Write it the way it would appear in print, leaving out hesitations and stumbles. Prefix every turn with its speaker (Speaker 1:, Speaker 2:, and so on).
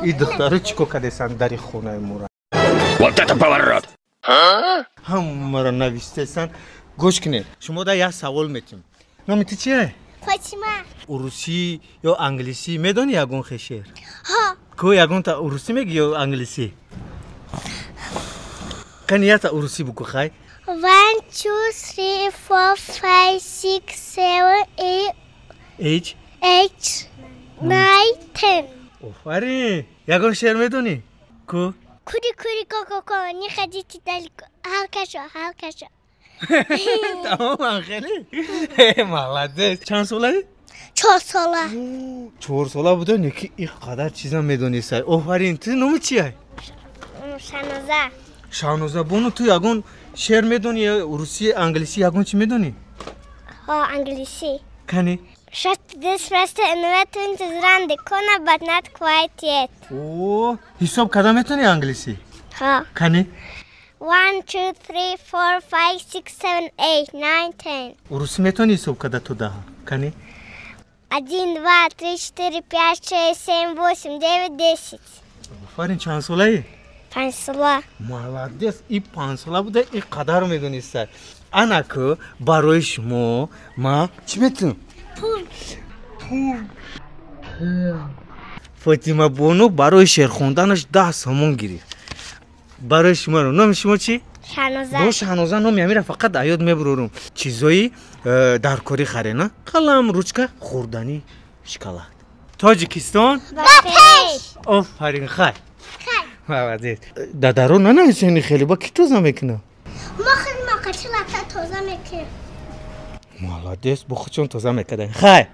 Speaker 1: И духтаро чӣ кор кардесанд дари хонаи мора?
Speaker 2: Вот это поворот!
Speaker 1: Ҳамаро навистесанд. Гӯш кунед, шумо да як савол метим. Номи ту чие?
Speaker 3: Фотима.
Speaker 1: Урусӣ ё англисӣ медонӣ ягон хел шеър?
Speaker 3: Ҳо.
Speaker 1: Ко ягонта урусӣ мегӣ ё англисӣ? Кани ята урусӣ буку, хай.
Speaker 3: One, two, three, four, five, six, seven, eight,
Speaker 1: Eight.
Speaker 3: Eight, nine, 10.
Speaker 1: Офарин! Ягон шеър медонӣ? Ку?
Speaker 3: Кури, кури, ко, ко, ко, не ходите далеко. Алкашо, алкашо.
Speaker 1: Тамоман хеле молодец. Чанд солаи?
Speaker 3: 4 сола.
Speaker 1: 4 сола буда, неки ин қадар чиза медонистай. Офарин! Ту номи чия?
Speaker 3: Шаноза.
Speaker 1: Шаҳноза бону, ту ягон шеър медонӣ, русӣ, англисӣ, ягон чӣ медонӣ?
Speaker 3: Ҳо, англисӣ.
Speaker 1: Кани.
Speaker 3: This rest investment is round the corner, but not quite yet.
Speaker 1: О, ҳисоб карда метавонӣ англисӣ?
Speaker 3: Ҳо.
Speaker 1: Кани.
Speaker 3: One, two, three, four, five, six, seven, eight, nine, 10.
Speaker 1: Урусӣ метавонӣ ҳисоб карда то 10-а? Кани.
Speaker 3: Один, два, три, четыре, пять, шесть, семь, восемь, девять, 10.
Speaker 1: Офарин! Чанд солаӣ?
Speaker 3: 5 сола.
Speaker 1: Молодец! И 5 сола буда, и қадар медонистай. Ана ку, барои шумо ма чӣ метавонам?
Speaker 3: Пул.
Speaker 1: Пул. Фотима бону барои шеър хонданаш 10 сомон гирифт. Барои шуморо. Номи шумо чӣ?
Speaker 3: Шаноза.
Speaker 1: Бо Шаҳноза, номи амира фақат аёд мебурорум. Чизои даркорӣ харена: қалам, ручка, хӯрданӣ, шоколад. Тоҷикистон
Speaker 3: Ба пеш!
Speaker 1: Офарин, хай.
Speaker 3: Хай.
Speaker 1: Молодец! Дадаро нанависени хеле ба ки тоза мекунам?
Speaker 3: Мо худ мо қачи лата тоза мекунем.
Speaker 1: Молодец, бо худшон тоза мекардан. Хай.